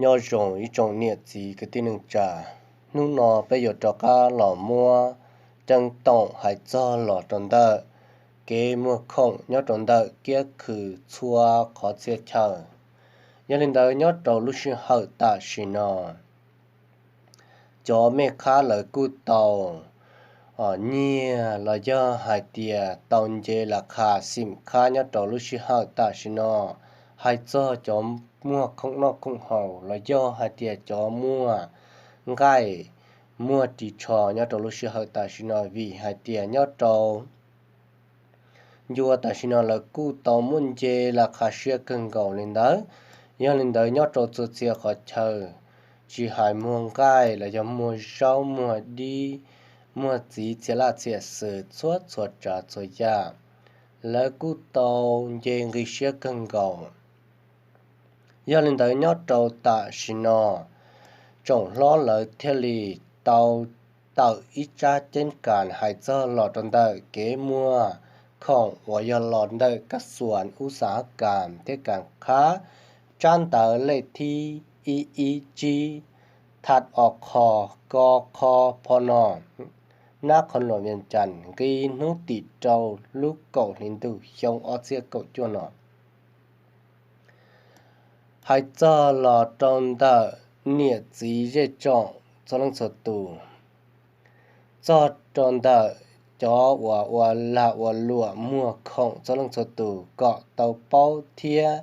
Nyob zoo ib tsoom niam txiv kwv tij neej tsa, hnub no peb yuav rov qab los muab ceeb toom hais txog los rau ntawm kev muag khoom nyob rau ntawm kiab khw txhua qhov txhia chaw. Yog li ntawd nyob rau lub sij hawm tam sim no, cov mej khab lawv kuj tau nyiag los yog hais tias tau nce las khas xim khab nyob rau lub sij hawm tam sim no. Hais txog cov muag khoom noj khoom haus los yog hais tias cov muag nqaij muag ris tsho nyob rau lub sij hawm tam sim no, vim hais tias nyob rau ncua tam sim no lawv kuj tau muaj nce las khas siab kawg nkaus li ntawd. Yog li ntawd nyob rau txhua txhia qhov chaw, tsis hais muag nqaij los yog muag zaub muag dib, muag txiv txhia laj txhia xwm txhua txhua tsav txhua yam, lawv kuj tau nce nqi siab kawg nkaus. Yog li ntawd nyob rau tam sim no, tsoom hlob lawv thiaj li tau tawm ib tsab ceeb kas hais txog los rau ntawm kev muag khoom uas yog los ntawm kab xuas ub xas hab kas thiab kas khab, tsab ntawv lej thib ib ib tsib, thaj o kho, ko kho, pho no, nab qho luam vias cas, nqi hnub tim rau lub kaum hli ntuj xyoo ob txhiab kaum cuaj no. Hais txog los rau ntawm niam txiv zej tsoom txhua leej txhua tus, txog rau ntawm cov uas ua lag ua luam muag khoom txhua leej txhua tus kom tau paub thiab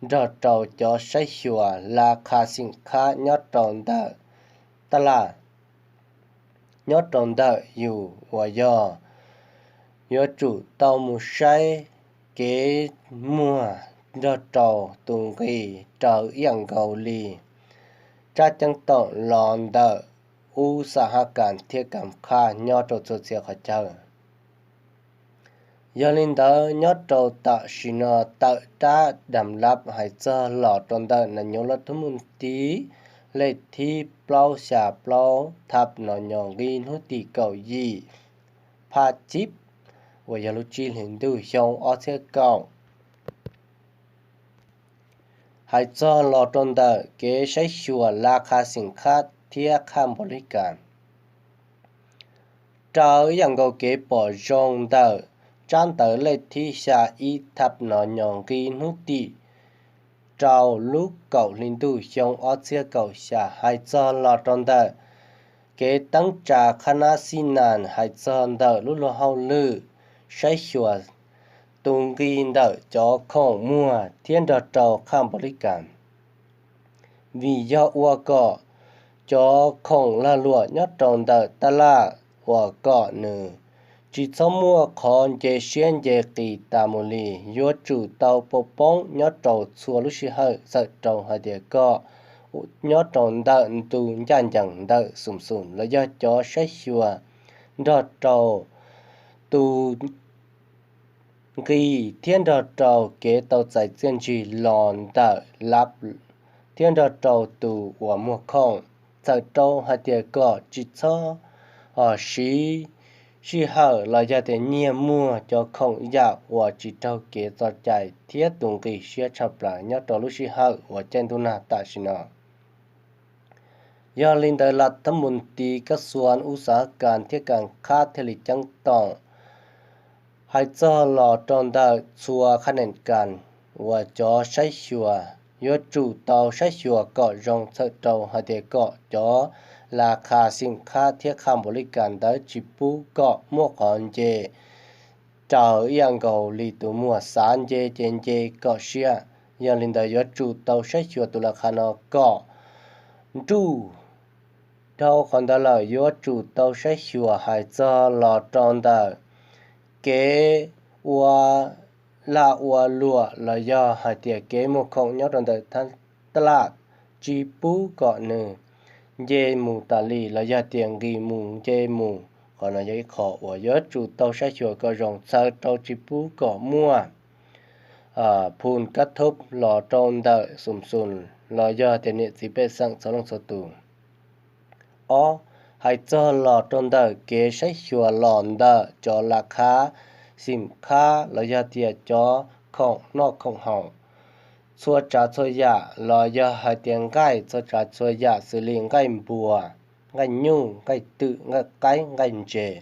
nrog rau cov saib xyuas las khas xim khab nyob rau ntawm taj laj, nyob rau ntawm yus uas yog yuav tsum tau mus saib kev muag nrog rau tus nqi raws ib yam nkaus li tsab ceeb toom los ntawm ub xas hab kas thiab kas khab nyob rau txhua txhia qhov chaw. Yog li ntawd nyob rau tam sim no tawm rab dam lab hais txog los rau ntawm nas nyos laj thub mus tiv lej thib plaub xya plaub thab no nyo nqi hnub tim kaum yim phaj cib uas yog lub tsib hlis ntuj xyoo ob txhiab kaum. Hais txog los rau ntawm kev saib xyuas las khas xim khab thiab khaj npaum li kas, raws ib yam nkaus kev pom zoo ntawm tsab ntawv lej thib xya ib thab no nyo nqi hnub tim rau lub kaum hli ntuj xyoo ob txhiab kaum xya hais txog los rau ntawm kev teeb tsa khab nab xib nas hais txog ntawm lub luag hauj lwm saib xyuas tus nqi ntawm cov khoom muag thiab nrog rau khaj npaum li kas. Vim yog ua kom cov khoom lag luam nyob rau ntawm taj laj uas kom nws tsis txhob muaj qhov nce siab nce qis tas mus li, yuav tsum tau poob poob nyob rau txhua lub sij hawm txawm rau hais tias kom nyob rau ntawm ntu ncaj ncees ntawm xum xum los yog cov saib xyuas nrog rau tus nqi thiab nrog rau kev tau txais txiaj ntsig los ntawm lab thiab nrog rau tus uas muag khoom, txawm rau hais tias kom tsis txhob siv sij hawm los yog tias nyiag muag cov khoom yam uas tsis raug kev txoj cai thiab tus nqi siab tshaj plaws nyob rau lub sij hawm uas caij ntuj nag tam sim no. Yog li ntawd las thab mus tiv kab xuas ub xas kas thiab kas khab thiaj li ceeb toom hais txog los rau ntawm txhua khab nees kas uas cov saib xyuas yuav tsum tau saib xyuas kom zoo txhawm rau hais tias kom cov las khas xim khab thiab khaj npaum li kas ntawd tsis pub kom muaj qhov nce raws ib yam nkaus li tus muag xav nce ces nce kom siab. Yog li ntawd yuav tsum tau saib xyuas tus las khas no kom nruj. Dhau qhov ntawd lawm yuav tsum tau saib xyuas hais txog los rau ntawm kev ua lag ua luam los yog hais tias kev muag khoom nyob rau ntawm taj laj tsis pub kom nws nce mus tas li los yog tias nqis mus nce mus. Qhov no yog ib qho uas yuav tsum tau saib xyuas kom zoo txhawm rau tsis pub kom muaj phum kab thub los rau ntawm xum xum los yog tias niam txiv pej xeem txhua leej txhua tus. Ob, hais txog los rau ntawm kev saib xyuas los ntawm cov las khas xim khab los yog tias cov khoom noj khoom haus, txhua tsav txhua yam los yog hais tias nqaij txhua tsav txhua yam xws li nqaij npuas, nqaij nyuj, nqaij twm, nqaij qaib, nqaij ntses,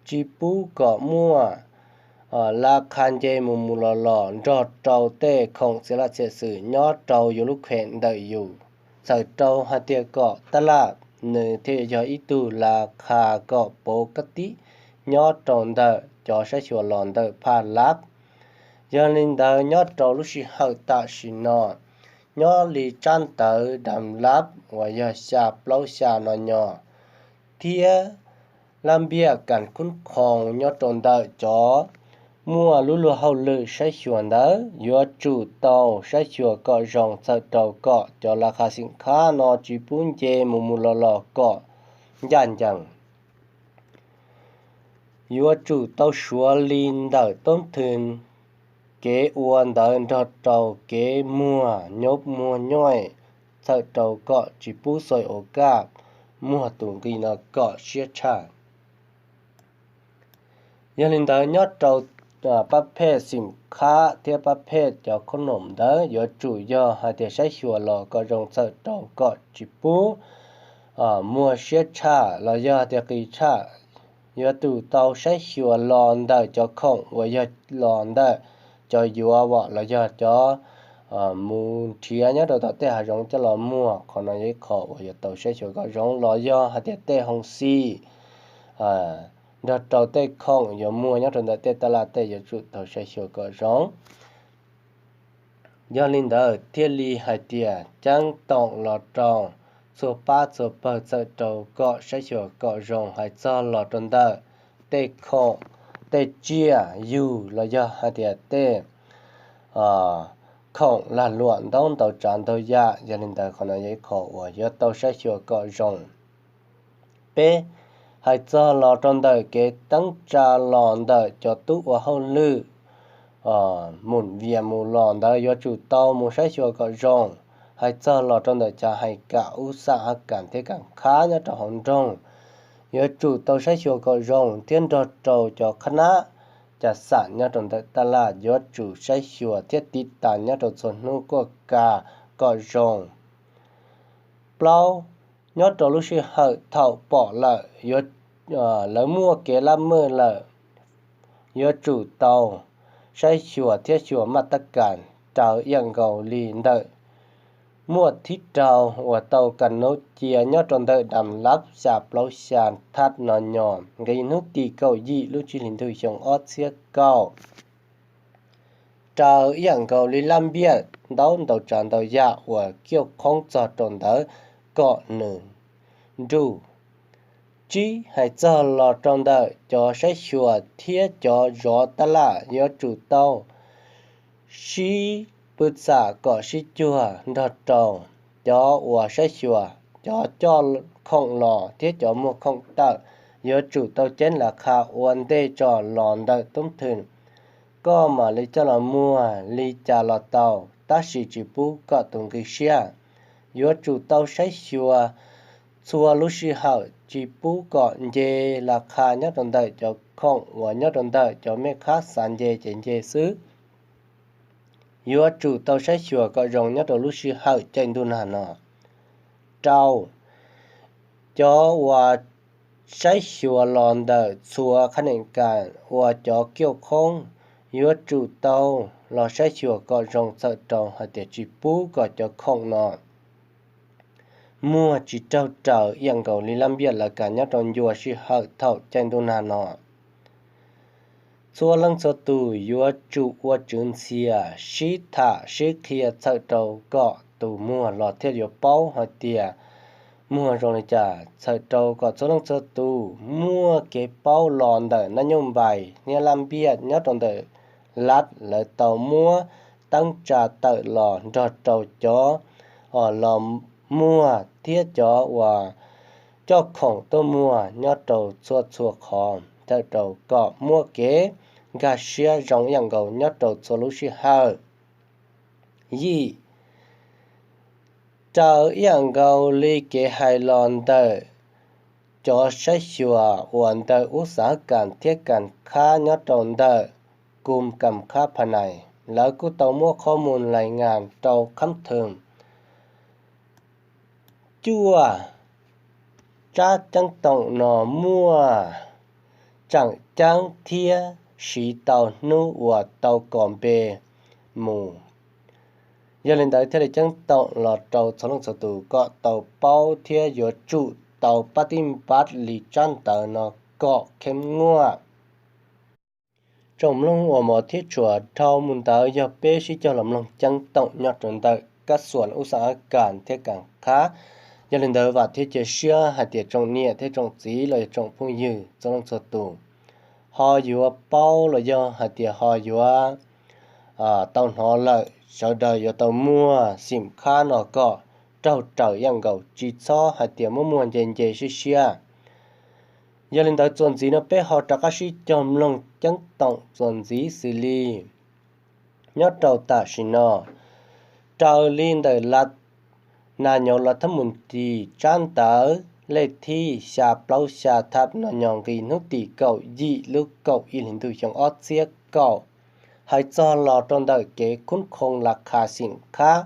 tsis pub kom muaj la qha nce mus mus los los nrog rau tej khoom txhia laj txhia xwm nyob rau yus lub khem ntawm yus. Txhawm rau hais tias kom taj laj nws thiaj yog ib tug la qha kom pauv kab tib nyob rau ntawm cov saib xyuas los ntawm phaj lab. Yog li ntawd nyob rau lub sij hawm tam sim no, nyob li tsab ntawv dam lab uas yog xya plaub xya no nyo thiab lab npiaj kas khub khoom nyob rau ntawm cov muaj lub luag hauj lwm saib xyuas ntawd yuav tsum tau saib xyuas kom zoo txhawm rau kom cov la qha xim khab no tsis pub nce mus mus los los kom ncaj ncees. Yuav tsum tau suav li ntawm toob thw kev ua ntawd nrog rau kev muag nyob muag nyoij txhawm rau kom tsis pub xoi ua kaj muag tus nqi no kom siab tshaj. Yog li ntawd nyob rau pab phej xim khab thiab pab phej cov khoom noom ntawd yuav tsum yog hais tias saib xyuas los kom zoo txhawm rau kom tsis pub muag siab tshaj los yog tias qis tshaj. Yuav tsum tau saib xyuas los ntawm cov khoom uas yog los ntawm cov yuav vom los yog cov mus nrhiav nyob rau tom tej hav zoov coj los muag. Qhov no yog ib qho uas yuav tau saib xyuas kom zoo los yog hais tias tej hoo xij nrog rau tej khoom yuav muag nyob rau ntawm tej taj laj tej yuav tsum tau saib xyuas kom zoo. Yog li ntawd thiaj li hais tias ceeb toom los rau txhua pab txhua pawg txhawm rau kom saib xyuas kom zoo hais txog los rau ntawm tej khoom, tej tsiaj yug los yog hais tias tej khoom lag luam ntau ntau tsav ntau yam. Yog li ntawd qhov no yog ib qho uas yuav tau saib xyuas kom zoo. Peb, hais txog los rau ntawm kev teeb tsa los ntawm cov tub ua hauj lwm mus vias mus los ntawd yuav tsum tau mus saib xyuas kom zoo. Hais txog los rau ntawm cov hais kam ub xam hab kam thiab kam khab nyob rau hauv nroog yuav tsum tau saib xyuas kom zoo thiab nrog rau cov qhab nab cas xam nyob rau ntawm taj laj yuav tsum saib xyuas thiab tiv tas nyob rau txhua hnub kuaj ka kom zoo. Plaub, nyob rau lub sij hawm thaum pom lawm lawv muaj kev laj mej lawm, yuav tsum tau saib xyuas thiab xyuas maj tab kas raws ib yam nkaus li ntawm muaj thib raug uas tau kas nub cia nyob rau ntawm dam lab xya plaub xya thab no nyo nqe hnub tim kaum yim lub tsib hlis ntuj xyoo ob txhiab kaum. Raws ib yam nkaus li laj npiaj ntau ntau tsav ntau yam uas kiaj khoob txog rau ntawd kom nws nruj. Tsib, hais txog los rau ntawm cov saib xyuas thiab cov zov taj laj yuav tsum tau sib pw xam kom sib cuag nrog rau cov uas saib xyuas, cov coj khoom los thiab cov muag khoom tawm yuav tsum tau ceeb las qha ua ntej tso los ntawm toob thw. Koj mam li coj los muag li cas los tau, tab sis tsis pub kom tus nqi siab. Yuav tsum tau saib xyuas txhua lub sij hawm, tsis pub kom nce las qha nyob rau ntawm cov khoom uas nyob rau ntawm cov mej qhab xav nce ces nce xwb. Yuav tsum tau saib xyuas kom zoo nyob rau lub sij hawm caij ntuj nag no. Rau, cov uas saib xyuas los ntawm txhua qhab nees kas ua cov kiaj khoob yuav tsum tau los saib xyuas kom zoo txhawm rau hais tias tsis pub kom cov khoom no muag tsis raug raws ib yam nkaus li laj npiaj lawv kam nyob rau ncua sij hawm thaum caij ntuj nag no. Txhua leej txhua tus yuav tsum ua tswv ntxhias sib tham sib qhia txhawm rau kom tus muag los thiaj yuav paub hais tias muag zoo li cas, txhawm rau kom txhua leej txhua tus muaj kev paub los ntawm nab nyooj npais niab laj npiaj nyob rau ntawm lab lawv tau muab teeb tsa tawm los nrog rau cov los muag thiab cov uas coj khoom tuaj muag nyob rau txhua txhua qhov, txhawm rau kom muaj kev nkag siab zoo ib yam nkaus nyob rau txhua lub sij hawm. Yim, raws ib yam nkaus li kev hais los ntawm cov saib xyuas uas ntawm ub xav kam thiab kam khab nyob rau ntawm kum kam khab pha nais lawv kuj tau muab qhob mus lais ngas rau khab thwm. Cuaj, tsab ceeb toom no muaj tseem ceeb thiab siv tau hnub uas tau kos npe mus. Yog li ntawd thiaj li ceeb toom los rau txhua leej txhua tus kom tau paub thiab yuav tsum tau pab tib npab li tsab ntawv no kom kheeb nyuaj. Tsoom mloog uas mov thiab tshua, dhau mus ntawd yog peb sib cog los mloog ceeb toom nyob rau ntawm kab xuas ub xav ab kas thiab kas qhab. Yog li ntawd vam thiab cia siab hais tias tsoom niam thiab tsoom txiv los yog tsoom phooj ywg txhua leej txhua tus ho yuav paub los yog hais tias ho yuav tau hnov lawm, sawv daws yuav tau muag xim khab no kom raug raws ib yam nkaus, tsis txhob hais tias muab muag nce nce siab siab. Yog li ntawd txuas ntxiv no peb ho rov qab sib cog mloog ceeb toom txuas ntxiv xws li nyob rau tam sim no, raws li ntawm la nas nyob los thab mus tis tsab ntawv lej thib xya plaub xya thab no nyo nqi hnub tim kaum yim lub kaum ib hlis ntuj xyoo ob txhiab kaum, hais txog los rau ntawm kev khub khoo la kha xim khab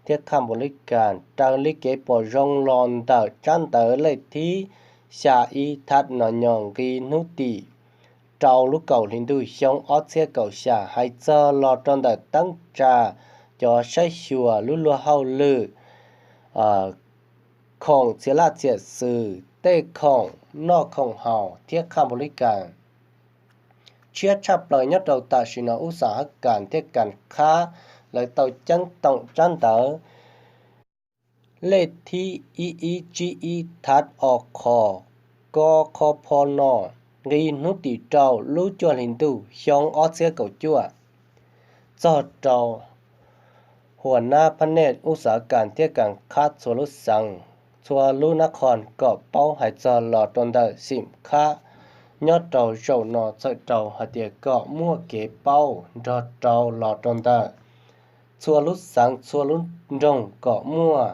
thiab khaj npau li kas raws li kev pom zoo los ntawm tsab ntawv lej thib xya ib thab no nyo nqi hnub tim rau lub kaum hli ntuj xyoo ob txhiab kaum xya, hais txog los rau ntawm teeb tsa cov saib xyuas lub luag hauj lwm khoom txhia laj txhia xwm, tej khoom noj khoom haus thiab khaj npau li kas. Tshiab tshaj plaws nyob rau tam sim no ub xav ab kas thiab kas qhab lawv tau ceeb toom tsab ntawv lej thib ib ib tsib ib thab o qho ko kho pho no nqi hnub tim rau lub cuaj hli ntuj xyoo ob txhiab kaum cuaj, txog rau huas nab phab nej ub xav ab kas thiab kas qhab txhua lub xeev, txhua lub nab qho kom paub hais txog los rau ntawm xim khab nyob rau zaum no, txhawm rau hais tias kom muaj kev paub nrog rau los rau ntawm txhua lub xeev txhua lub nroog kom muaj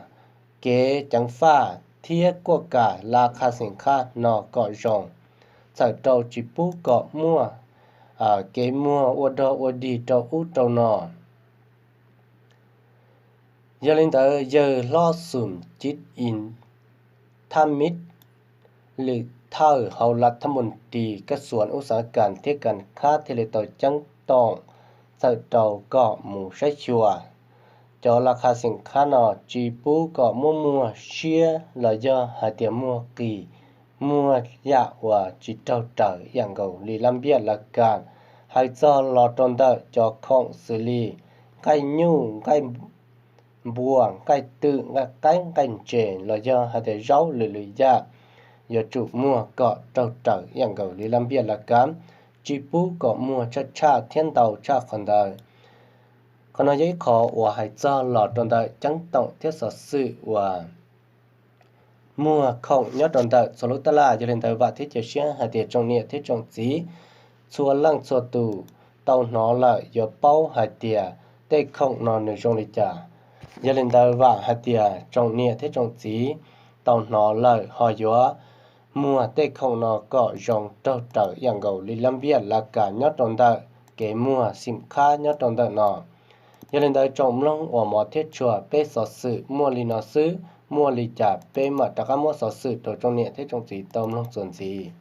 kev ceev faj thiab kuaj kam la kha xim khab no kom zoo, txhawm rau tsis pub kom muaj kev muag ua dog ua dig rau ub rau no. Yog li ntawd yawg hlob xum cib in thab mib lwm thawj hauv la thab mus tis kab xuas ub xav kas thiab kas qhab thiaj li tau ceeb toom txhawm rau kom mus saib xyuas cov la kha xim khab no tsis pub kom muab muag siab los yog hais tias muag qis, muag yam uas tsis raug raws ib yam nkaus li lab npiaj lab kas, hais txog los rau ntawm cov khoom xws li nqaij nyuj, nqaij npua, nqaij twm, nqaij qaib, nqaij ntses los yog hais tias zaub lwm lwm yam, yuav tsum muag kom raug raws ib yam nkaus li lab npiaj lab kas, tsis pub kom muag tshaj tshaj thiab ntau tshaj qhov ntawd. Qhov no yog ib qho uas hais txog los rau ntawm ceeb toom thiab xov xwm uas muag khoom nyob rau ntawm txhua lub tab laj. Yog li ntawd vam thiab cia siab hais tias tsoom niam thiab tsoom txiv txhua leej txhua tus tau hnov lawm yuav paub hais tias tej khoom no nws zoo li cas. Yog li ntawd vam hais tias tsoom niam thiab tsoom txiv tau hnov lawm ho yuav muag tej khoom no kom zoo raug raws ib yam nkaus li lab npiaj lab kas nyob rau ntawm kev muag xim khab nyob rau ntawm no. Yog li ntawd tsoom mloog uas mov thiab tshua, peb xov xwm muaj li no xwb, muaj li cas peb mam rov qab muab xov xwm rau tsoom niam thiab tsoom txiv tau mloog txuas ntxiv.